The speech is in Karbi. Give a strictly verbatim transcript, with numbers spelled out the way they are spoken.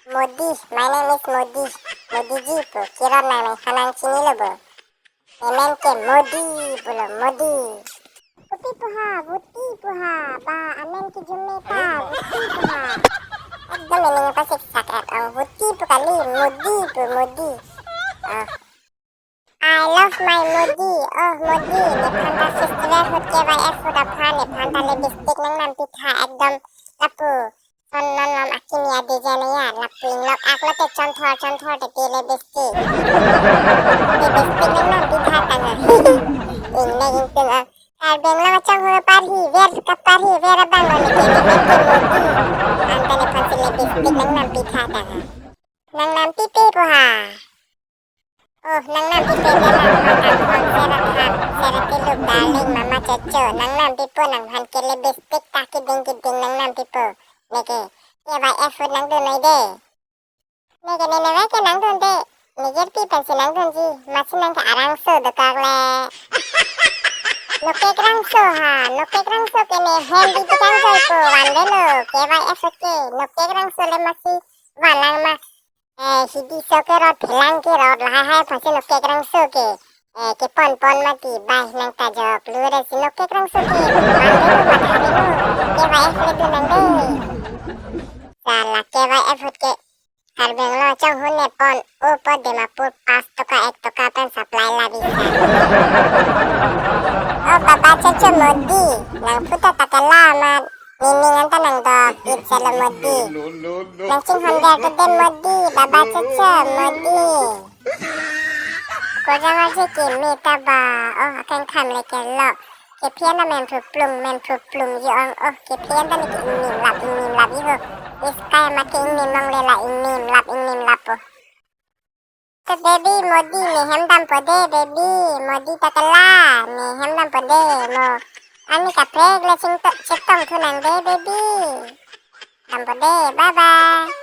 Modi, my name is Modi. Modi ji pu, kiron nang nangphan nangchinilo bo. Nemen ke Modi pulo, Modi. Kopi pu ha, Votti pu ha, ba, amen ke Jumeta, Votti pu ha. Ekdom nening pasiksak at ong, Votti pu kali, Modi pu, Modi. Ah. I love my Modi. Oh, Modi, nephan ta festival ahut K Y F ahut aphan, nephan ta lipstick nangnam pitha ekdom lapu. Son non non akimi adi jane ya, lapu inglok aklo te chonthor chonthor te ti lipstick. Lipstick nangnam pitha tangha. Ingne ingtung a. Karbi Anglong achong ho parhi, ver kaparhi, ver abang lo leke leke Modi. Anta nephan si lipstick nangnam pitha tangha. Nangnam pipe pu ha. Oh, nangnam pipe de lang, matang phone sera than, sera tiluk darling mama chocho, nangnam pipo nangphan ke lipstick ta kiding kiding nangnam pipo. Neke, K Y F ahut nangdun noi de. Neke nene ve ke nangdun de, nejirpi pensi nangdunji, masi nang ke arangso dokak le. Nokekrangso ha, nokekrangso ke ne hem di tikang joi po, van de lo, K Y F ahut ke, nokekrangso le masi, van lang ma. Eh, hidi so ke rot, phelang ke rot, lahai hai aphansi nokekrangso ke. Eh, kepon pon mati, bai nang ta jok, lure si nokekrangso ke. Mande lo, mathari lo. K Y F le dun nang de. Sala K Y F ahut ke. Karbi Anglong achong ho nepon, o po Dimapur pas toka ek toka pen supply la bisa. Oh, baba chocho Modi, nang puta ta kela amat. Nening anta nangdok, ip selo Modi. Nangchinghon der ke de Modi, baba chocho Modi. Ko jang aji ke me ta ba, oh, akeng kham le ke lo. Kephi anta men phu plum, men phu plum ji ong, oh, kephi anta le ke ingnim lap, ingnim lap ji ho. Sky ma ke ingnim longle la, ingnim lap, ingnim lap po. To baby, Modi ne hem dampo de, baby, Modi ta kela, ne hem dampo de, mo. Ani kaprek le chingto, chetong thu nang de, baby. Dampo de, bye bye.